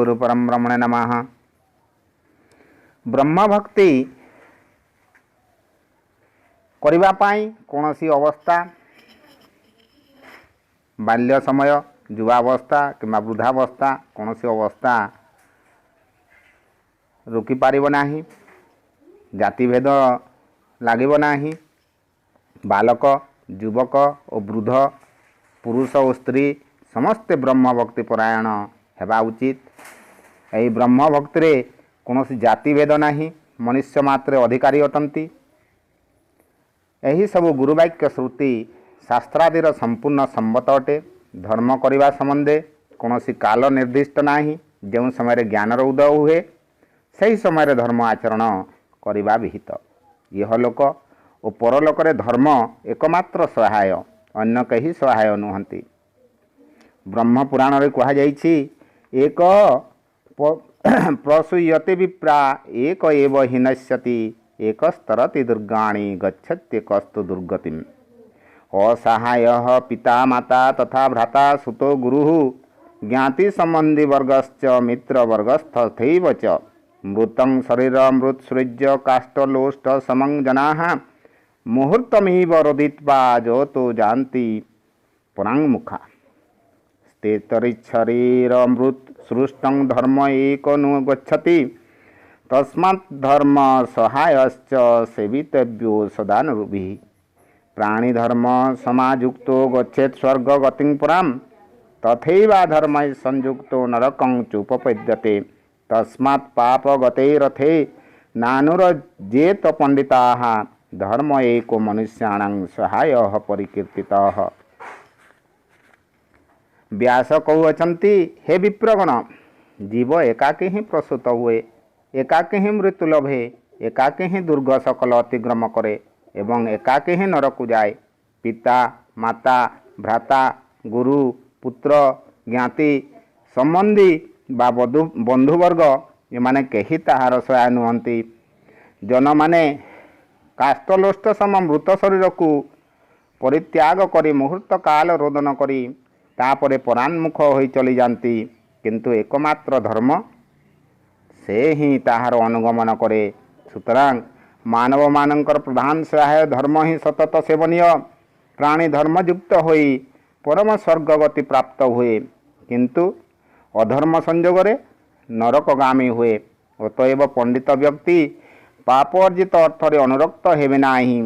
ଗୁରୁ ପରମ ବ୍ରହ୍ମଣେ ନମଃ। ବ୍ରହ୍ମଭକ୍ତି କରିବା ପାଇଁ କୌଣସି ଅବସ୍ଥା, ବାଲ୍ୟ ସମୟ, ଯୁବାବସ୍ଥା କିମ୍ବା ବୃଦ୍ଧାବସ୍ଥା, କୌଣସି ଅବସ୍ଥା ରୋକିପାରିବ ନାହିଁ। ଜାତିଭେଦ ଲାଗିବ ନାହିଁ। ବାଲକ, ଯୁବକ ଓ ବୃଦ୍ଧ, ପୁରୁଷ ଓ ସ୍ତ୍ରୀ ସମସ୍ତେ ବ୍ରହ୍ମଭକ୍ତି ପରାୟଣ ହେବା ଉଚିତ। ଏହି ବ୍ରହ୍ମଭକ୍ତିରେ କୌଣସି ଜାତିଭେଦ ନାହିଁ, ମନୁଷ୍ୟ ମାତ୍ରେ ଅଧିକାରୀ ଅଟନ୍ତି। ଏହିସବୁ ଗୁରୁବାକ୍ୟ ଶ୍ରୁତି ଶାସ୍ତ୍ରାଦିର ସମ୍ପୂର୍ଣ୍ଣ ସମ୍ମତ ଅଟେ। ଧର୍ମ କରିବା ସମ୍ବନ୍ଧେ କୌଣସି କାଲ ନିର୍ଦ୍ଦିଷ୍ଟ ନାହିଁ। ଯେଉଁ ସମୟରେ ଜ୍ଞାନର ଉଦୟ ହୁଏ, ସେହି ସମୟରେ ଧର୍ମ ଆଚରଣ କରିବା ବିହିତ। ଇହଲୋକ ଓ ପରଲୋକରେ ଧର୍ମ ଏକମାତ୍ର ସହାୟ, ଅନ୍ୟ କେହି ସହାୟ ନୁହନ୍ତି। ବ୍ରହ୍ମପୁରାଣରେ କୁହାଯାଇଛି, ଏକ ପ୍ରସୂୟତେ ବିପ୍ରା ଏକ ଏବ ହିନସ୍ୟତି ଏକସ୍ତରତି ଦୁର୍ଗାଣି ଗଚ୍ଛତ୍ୟକସ୍ତୁ ଦୁର୍ଗତିମ୍। ଅସହାୟ ପିତା ମାତା ତଥା ଭ୍ରାତା ସୁતો ଗୁରୁଃ ଜ୍ଞାତି ସମ୍ବନ୍ଧୀ ବର୍ଗଶ୍ଚ ମିତ୍ର ବର୍ଗସ୍ଥୈବ ଚ ମୃତଂ ଶରୀର ମୃତ୍ସୃଜ୍ୟ କାଷ୍ଠଲୋଷ୍ଠ ସମଂ ଜନାଃ ମୁହୂର୍ତ୍ତମିବ ରୋଦିତ୍ବା ଯୋତୁ ଯାନ୍ତି ପରାଙ୍ମୁଖା। ସ୍ତେତରିଚ୍ଛରୀର ମୃତ୍ ସୃଷ୍ଟଂ ଧର୍ମ ଏକ ନୁ ଗଚ୍ଛତି ତସ୍ମାତ୍ ଧର୍ମ ସହାୟଶ୍ଚ ସେବିତବ୍ୟୋ ସଦାନୁଭିः। ପ୍ରାଣୀ ଧର୍ମ ସମାଯୁକ୍ତୋ ଗଚ୍ଛେତ୍ ସ୍ୱର୍ଗ ଗତିଂ ପରାಂ ତଥୈବା ଧର୍ମ ସଂଯୁକ୍ତୋ ନରକଂ ଚୁପପଦ୍ୟତେ। ତସ୍ମାତ୍ ପାପ ଗତୈରଥେ ନାନୁରଜେତ ପଣ୍ଡିତାଃ ଧର୍ମ ଏକୋ ମନୁଷ୍ୟାଣାଂ ସହାୟଃ ପରିକୀର୍ତ୍ତିତଃ। ବ୍ୟାସ କହୁଅଛନ୍ତି, ହେ ବିପ୍ରଗଣ, ଜୀବ ଏକାକୀ ହିଁ ପ୍ରସୂତ ହୁଏ, ଏକାକୀ ହିଁ ମୃତ୍ୟୁ ଲଭେ, ଏକାକୀ ହିଁ ଦୁର୍ଗ ସକଲ ଅତିକ୍ରମ କରେ ଏବଂ ଏକାକୀ ହିଁ ନରକୁ ଯାଏ। ପିତା, ମାତା, ଭ୍ରାତା, ଗୁରୁ, ପୁତ୍ର, ଜ୍ଞାତି ସମ୍ବନ୍ଧୀ ବା ବନ୍ଧୁବର୍ଗ ଏମାନେ କେହି ତାହାର ସହାୟ ନୁହନ୍ତି। ଜନମାନେ କାଷ୍ଠଲୋଷ୍ଠ ସମ ମୃତ ଶରୀରକୁ ପରିତ୍ୟାଗ କରି ମୁହୂର୍ତ୍ତ କାଳ ରୋଦନ କରି ତାପରେ ପରାନ୍ମୁଖ ହୋଇ ଚଳିଯାନ୍ତି। କିନ୍ତୁ ଏକମାତ୍ର ଧର୍ମ ସେ ହିଁ ତାହାର ଅନୁଗମନ କରେ। ସୁତରାଂ ମାନବମାନଙ୍କର ପ୍ରଧାନ ସହାୟ ଧର୍ମ ହିଁ ସତତ ସେବନୀୟ। ପ୍ରାଣୀ ଧର୍ମଯୁକ୍ତ ହୋଇ ପରମ ସ୍ୱର୍ଗ ଗତି ପ୍ରାପ୍ତ ହୁଏ, କିନ୍ତୁ ଅଧର୍ମ ସଂଯୋଗରେ ନରକଗାମୀ ହୁଏ। ଅତଏବ ପଣ୍ଡିତ ବ୍ୟକ୍ତି ପାପ ଅର୍ଜିତ ଅର୍ଥରେ ଅନୁରକ୍ତ ହେବେ ନାହିଁ।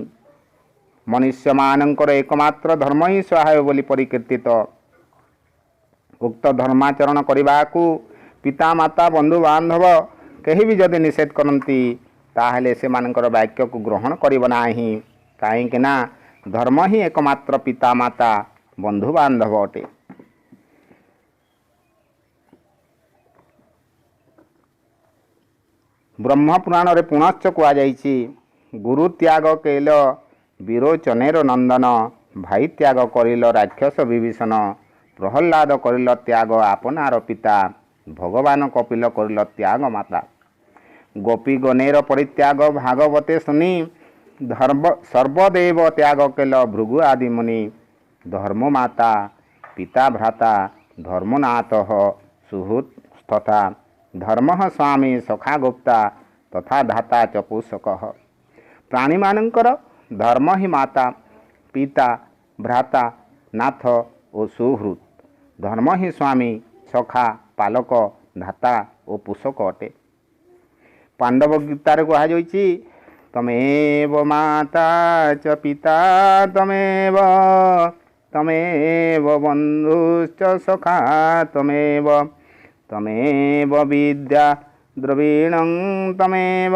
ମନୁଷ୍ୟମାନଙ୍କର ଏକମାତ୍ର ଧର୍ମ ହିଁ ସହାୟ ବୋଲି ପରିକୀର୍ତ୍ତିତ। ଉକ୍ତ ଧର୍ମାଚରଣ କରିବାକୁ ପିତାମାତା, ବନ୍ଧୁବାନ୍ଧବ କେହି ବି ଯଦି ନିଷେଧ କରନ୍ତି, ତାହେଲେ ସେମାନଙ୍କର ବାକ୍ୟକୁ ଗ୍ରହଣ କରିବ ନାହିଁ। କାହିଁକି ନା ଧର୍ମ ହିଁ ଏକମାତ୍ର ପିତାମାତା, ବନ୍ଧୁବାନ୍ଧବ ଅଟେ। ବ୍ରହ୍ମପୁରାଣରେ ପୁନଶ୍ଚ କୁହାଯାଇଛି, ଗୁରୁ ତ୍ୟାଗ କେଲ ବିରୋଚନେର ନନ୍ଦନ, ଭାଇ ତ୍ୟାଗ କରିଲ ରାକ୍ଷସ ବିଭୀଷଣ, ପ୍ରହ୍ଲାଦ କରିଲ ତ୍ୟାଗ ଆପଣାର ପିତା, ଭଗବାନ କପିଲ କରିଲ ତ୍ୟାଗ ମାତା, ଗୋପୀ ଗଣେର ପରିତ୍ୟାଗ ଭାଗବତେ ଶୁନି, ଧର୍ମ ସର୍ବଦେବ ତ୍ୟାଗ କେଲ ଭୃଗୁ ଆଦି ମୁନି, ଧର୍ମ ମାତା ପିତା ଭ୍ରାତା ଧର୍ମନାଥ ସୁହୃତ୍ ତଥା ଧର୍ମ ସ୍ୱାମୀ ସଖା ଗୁପ୍ତା ତଥା ଧାତା ଚ ପୋଷକ। ପ୍ରାଣୀମାନଙ୍କର ଧର୍ମ ହିଁ ମାତା, ପିତା, ଭ୍ରାତା, ନାଥ ଓ ସୁହୃତ୍। ଧର୍ମ ହିଁ ସ୍ୱାମୀ, ସଖା, ପାଲକ, ଧାତା ଓ ପୋଷକ ଅଟେ। ପାଣ୍ଡବ ଗୀତାରେ କୁହାଯାଇଛି, ତମେବ ମାତା ଚ ପିତା ତମେବ ତମେବ ବନ୍ଧୁଶ୍ଚ ସଖା ତମେବ ତମେବ ବିଦ୍ୟା ଦ୍ରବିଣଂ ତମେବ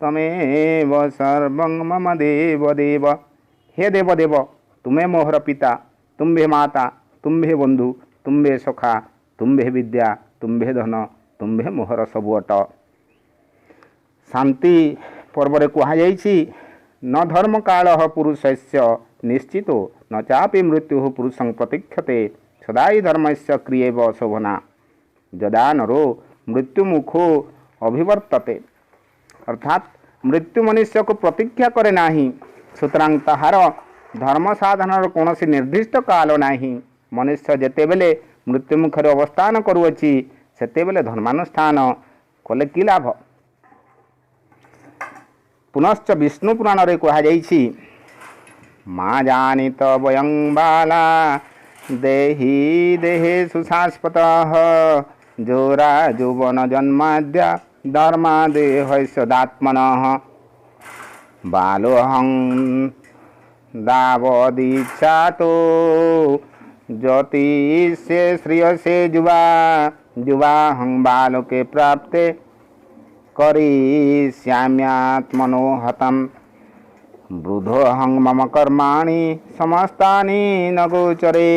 ତମେବ ସର୍ବଂ ମମ ଦେବ ଦେବ। ହେ ଦେବ ଦେବ, ତୁମେ ମୋହର ପିତା, ତୁମ୍ଭେ ମାତା, ତୁମ୍ଭେ ବନ୍ଧୁ, ତୁମ୍ଭେ ସଖା, ତୁମ୍ଭେ ବିଦ୍ୟା, ତୁମ୍ଭେ ଧନ, ତୁମ୍ଭେ ମୋହର ସବୁ ଅଟ। ଶାନ୍ତି ପର୍ବରେ କୁହାଯାଇଛି, ନ ଧର୍ମ କାଳ ପୁରୁଷସ୍ୟ ନିଶ୍ଚିତ ନ ଚାପି ମୃତ୍ୟୁ ପୁରୁଷଂ ପ୍ରତୀକ୍ଷତେ ସଦାଇ ଧର୍ମସ୍ୟ କ୍ରିୟେବ ଶୋଭନା ଯଦା ନରୋ ମୃତ୍ୟୁମୁଖୋ ଅଭିବର୍ତ୍ତତେ। ଅର୍ଥାତ୍ ମୃତ୍ୟୁ ମନୁଷ୍ୟକୁ ପ୍ରତୀକ୍ଷା କରେ ନାହିଁ, ସୁତରାଂ ତାହାର ଧର୍ମ ସାଧନର କୌଣସି ନିର୍ଦ୍ଦିଷ୍ଟ କାଳ ନାହିଁ। ମନୁଷ୍ୟ ଯେତେବେଳେ ମୃତ୍ୟୁମୁଖରେ ଅବସ୍ଥାନ କରୁଅଛି, ସେତେବେଳେ ଧର୍ମାନୁଷ୍ଠାନ କଲେ କି ଲାଭ? ପୁନଶ୍ଚ ବିଷ୍ଣୁ ପୁରାଣରେ କୁହାଯାଇଛି, ମା ଜାନିତ ବୟଂ ବାଲା ଦେହି ଦେହେଷୁ ଶାଶ୍ୱତଃ ଜୋରା ଯୌବନ ଜନ୍ମାଦ୍ୟା ଧର୍ମା ଦେହସ୍ୟଦାତ୍ମନଃ ବାଲୋହଂ ଦାବଦୀଚ୍ଛାତୋ ଜ୍ୟୋତିଷେ ଶ୍ରିୟସେ ଯୁବା ଯୁବାହଂ ବାଲକେ ପ୍ରାପ୍ତେ କରିଷ୍ୟାମ୍ୟାତ୍ମନୋ ହତମ୍ ବୃଦ୍ଧୋହଂ ମମ କର୍ମାଣି ସମସ୍ତାନି ନ ଗୋଚରେ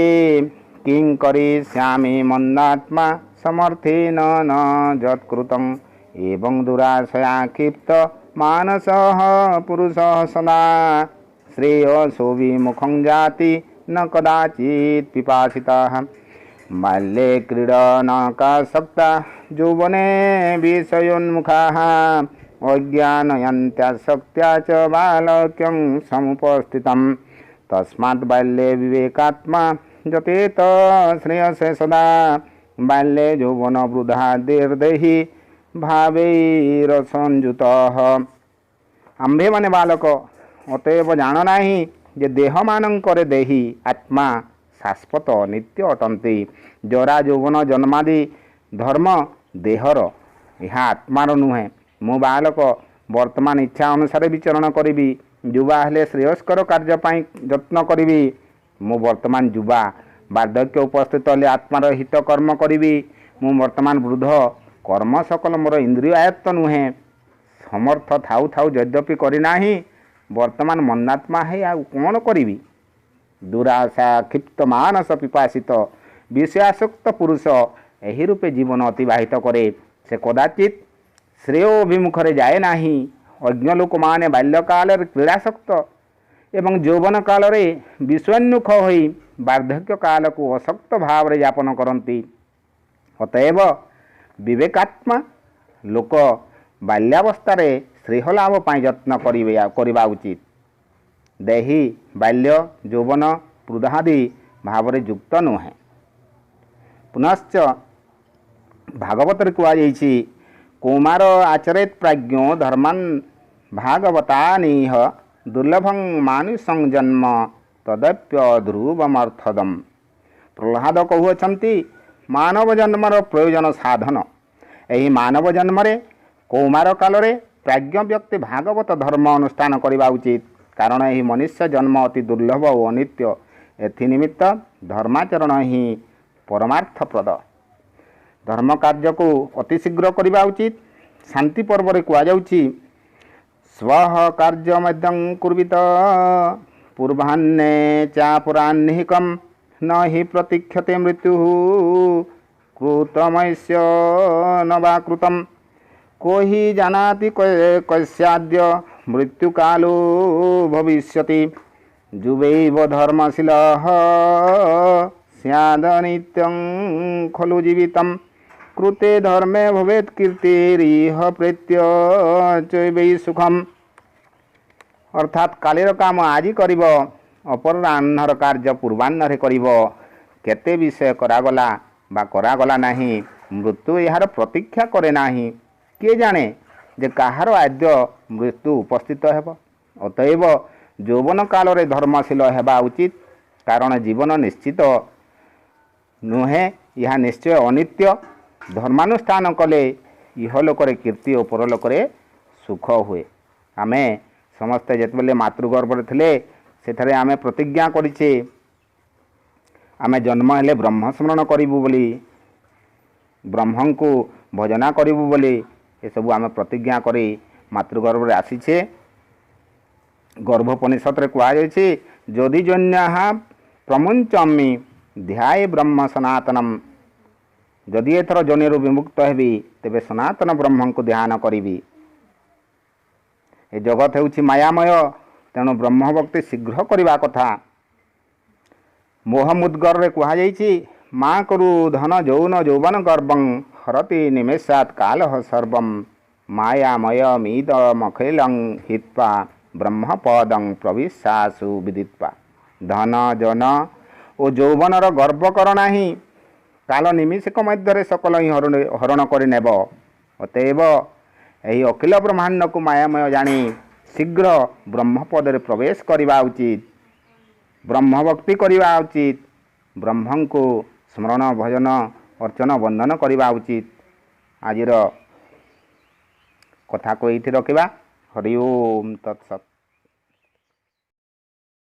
କିଂ କରିଷ୍ୟାମି ମନ୍ଦାତ୍ମା ସମର୍ଥେନ ନ ଯତ୍କୃତଂ ଏବଂ ଦୁରାଶୟା କ୍ଷିପ୍ତ ମାନସଃ ପୁରୁଷः ସଦା ଶ୍ରେୟସୋ ବିମୁଖଂ ଯାତି ନ କଦାଚିत् ପିପାସିତः। ବାଲ୍ୟେ କ୍ରୀଡ଼ନକାସକ୍ତା ଯୌବନେ ବିଷयोन्मुखाः ଅଜ୍ଞାନୟନ୍ତ୍ୟାସକ୍ତ୍ୟା ଚ ବାଲକ୍ୟଂ ସमुपस्थितम् ତସ୍ମାत् ବାଲ୍ୟେ ବିବେକାତ୍ମା ଯତେତ ଶ୍ରେୟସେ ସଦା ବାଲ୍ୟେ ଯୌବନ ବୃଦ୍ଧାଦିର୍ଦେହି ଭାବୈରସଂଯୁତଃ। ଆମ୍ଭେମାନେ ବାଲକ, ଅତଏବ ଜାଣ ନାହିଁ ଯେ ଦେହମାନଙ୍କରେ ଦେହି ଆତ୍ମା ଶାଶ୍ୱତ ନିତ୍ୟ ଅଟନ୍ତି। ଜରା ଯୌବନ ଜନ୍ମାଦି ଧର୍ମ ଦେହର, ଏହା ଆତ୍ମାର ନୁହେଁ। ମୁଁ ବାଲକ, ବର୍ତ୍ତମାନ ଇଚ୍ଛା ଅନୁସାରେ ବିଚରଣ କରିବି। ଯୁବା ହେଲେ ଶ୍ରେୟସ୍କର କାର୍ଯ୍ୟ ପାଇଁ ଯତ୍ନ କରିବି। ମୁଁ ବର୍ତ୍ତମାନ ଯୁବା, ବାର୍ଦ୍ଧକ୍ୟ ଉପସ୍ଥିତ ହେଲେ ଆତ୍ମାର ହିତ କର୍ମ କରିବି। ମୁଁ ବର୍ତ୍ତମାନ ବୃଦ୍ଧ, କର୍ମ ସକଳ ମୋର ଇନ୍ଦ୍ରିୟ ଆୟତ୍ତ ନୁହେଁ। ସମର୍ଥ ଥାଉ ଥାଉ ଯଦ୍ୟପି କରିନାହିଁ, ବର୍ତ୍ତମାନ ମନ୍ଦାତ୍ମା ହେଇ ଆଉ କ'ଣ କରିବି? ଦୁରାଶା କ୍ଷିପ୍ତ ମାନସ ପିପାସିତ ବିଷୟାସକ୍ତ ପୁରୁଷ ଏହି ରୂପେ ଜୀବନ ଅତିବାହିତ କରେ। ସେ କଦାଚିତ୍ ଶ୍ରେୟ ଅଭିମୁଖରେ ଯାଏ ନାହିଁ। ଅଜ୍ଞ ଲୋକମାନେ ବାଲ୍ୟକାଳରେ କ୍ରୀଡ଼ାସକ୍ତ ଏବଂ ଯୌବନ କାଳରେ ବିଷୟୋନ୍ମୁଖ ହୋଇ ବାର୍ଦ୍ଧକ୍ୟ କାଳକୁ ଅସକ୍ତ ଭାବରେ ଯାପନ କରନ୍ତି। ଅତଏବ ବିବେକାତ୍ମା ଲୋକ ବାଲ୍ୟାବସ୍ଥାରେ ଶ୍ରେୟ ଲାଭ ପାଇଁ ଯତ୍ନ କରିବା ଉଚିତ। ଦେହି ବାଲ୍ୟ ଯୌବନ ବୃଦ୍ଧାଦି ଭାବରେ ଯୁକ୍ତ ନୁହେଁ। ପୁନଶ୍ଚ ଭାଗବତରେ କୁହାଯାଇଛି, କୌମାର ଆଚରେତ୍ ପ୍ରାଜ୍ଞୋ ଧର୍ମାନ୍ ଭାଗବତାନିହ ଦୁର୍ଲଭଂ ମାନୁଷଂ ଜନ୍ମ ତଦପ୍ୟ ଧ୍ରୁବମର୍ଥଦମ୍। ପ୍ରହ୍ଲାଦ କହୁଅଛନ୍ତି, ମାନବ ଜନ୍ମର ପ୍ରୟୋଜନ ସାଧନ। ଏହି ମାନବ ଜନ୍ମରେ କୌମାର କାଳରେ ପ୍ରାଜ୍ଞ ବ୍ୟକ୍ତି ଭାଗବତ ଧର୍ମ ଅନୁଷ୍ଠାନ କରିବା ଉଚିତ, କାରଣ ଏହି ମନୁଷ୍ୟ ଜନ୍ମ ଅତି ଦୁର୍ଲଭ ଓ ଅନିତ୍ୟ। ଏଥିନିମିତ୍ତ ଧର୍ମାଚରଣ ହିଁ ପରମାର୍ଥପ୍ରଦ। ଧର୍ମ କାର୍ଯ୍ୟକୁ ଅତି ଶୀଘ୍ର କରିବା ଉଚିତ। ଶାନ୍ତି ପର୍ବରେ କୁହାଯାଉଛି, ସ୍ୱଃ କାର୍ଯ୍ୟମଦ୍ୟଂ କୁର୍ବିତ ପୂର୍ବାହ୍ନେ ଚାପରାହ୍ନିକಂ ନ ହି ପ୍ରତୀକ୍ଷତେ ମୃତ୍ୟୁ କୃତମସ୍ୟ ନ ବା କୃତମ୍ କୋ ହି ଜାନାତି କସ୍ୟାଦ୍ୟ ମୃତ୍ୟୁକାଲୋ ଭବିଷ୍ୟତି ଯୁବୈବ ଧର୍ମଶୀଲଃ ସ୍ୟାଦନିତ୍ୟଂ ଖଲୁ ଜୀବିତମ୍ କୃତେ ଧର୍ମେ ଭବେତ୍ କୀର୍ତ୍ତିରିହ ପ୍ରେତ୍ୟ ଚୈବୈ ସୁଖମ୍। ଅର୍ଥାତ୍ କାଲିର କାମ ଆଜି କରିବ, ଅପରାହ୍ନର କାର୍ଯ୍ୟ ପୂର୍ବାହ୍ନରେ କରିବ। କେତେ ବିଷୟ କରାଗଲା ବା କରାଗଲା ନାହିଁ, ମୃତ୍ୟୁ ଏହାର ପ୍ରତୀକ୍ଷା କରେ ନାହିଁ। କିଏ ଜାଣେ ଯେ କାହାର ଆଦ୍ୟ ମୃତ୍ୟୁ ଉପସ୍ଥିତ ହେବ? ଅତଏବ ଯୌବନ କାଳରେ ଧର୍ମଶୀଳ ହେବା ଉଚିତ, କାରଣ ଜୀବନ ନିଶ୍ଚିତ ନୁହେଁ, ଏହା ନିଶ୍ଚୟ ଅନିତ୍ୟ। ଧର୍ମାନୁଷ୍ଠାନ କଲେ ଇହଲୋକରେ କୀର୍ତ୍ତି ଓ ପରଲୋକରେ ସୁଖ ହୁଏ। ଆମେ ସମସ୍ତେ ଯେତେବେଳେ ମାତୃଗର୍ଭରେ ଥିଲେ, ସେଠାରେ ଆମେ ପ୍ରତିଜ୍ଞା କରିଛେ, ଆମେ ଜନ୍ମ ହେଲେ ବ୍ରହ୍ମ ସ୍ମରଣ କରିବୁ ବୋଲି, ବ୍ରହ୍ମଙ୍କୁ ଭଜନା କରିବୁ ବୋଲି, ଏସବୁ ଆମେ ପ୍ରତିଜ୍ଞା କରି ମାତୃଗର୍ଭରେ ଆସିଛେ। ଗର୍ଭୋପନିଷଦରେ କୁହାଯାଇଛି, ଯଦି ଜନ୍ୟାଃ ପ୍ରମୁଞ୍ଚମି ଧ୍ୟାୟେ ବ୍ରହ୍ମ ସନାତନମ୍। ଯଦି ଏଥର ଯୋନିରୁ ବିମୁକ୍ତ ହେବି, ତେବେ ସନାତନ ବ୍ରହ୍ମଙ୍କୁ ଧ୍ୟାନ କରିବି। ଏ ଜଗତ ହେଉଛି ମାୟାମୟ, ତେଣୁ ବ୍ରହ୍ମଭକ୍ତି ଶୀଘ୍ର କରିବା କଥା। ମୋହମୁଦ୍ଗରରେ କୁହାଯାଇଛି, ମା କରୁ ଧନ ଯୌନ ଯୌବନ ଗର୍ବଂ ହରତି ନିମେଷାତ୍ କାଲଃ ସର୍ବಂ ମାୟାମୟ ମିଦମଖିଳଂ ହିତ୍ବା ବ୍ରହ୍ମପଦଂ ପ୍ରବିଶାସୁ ବିଦିତ୍ବା। ଧନ ଜନ ଓ ଯୌବନର ଗର୍ବ କର ନାହିଁ, କାଳ ନିମିଷକ ମଧ୍ୟରେ ସକଳ ହିଁ ହରଣ କରିନେବ। ଅତଏବ ଏହି ଅଖିଳ ବ୍ରହ୍ମାଣ୍ଡକୁ ମାୟାମୟ ଜାଣି ଶୀଘ୍ର ବ୍ରହ୍ମପଦରେ ପ୍ରବେଶ କରିବା ଉଚିତ, ବ୍ରହ୍ମଭକ୍ତି କରିବା ଉଚିତ, ବ୍ରହ୍ମଙ୍କୁ ସ୍ମରଣ, ଭଜନ, ଅର୍ଚ୍ଚନ, ବନ୍ଦନ କରିବା ଉଚିତ। ଆଜିର କଥାକୁ ଏଇଠି ରଖିବା। ହରି ଓମ୍ ତତ୍ସତ୍।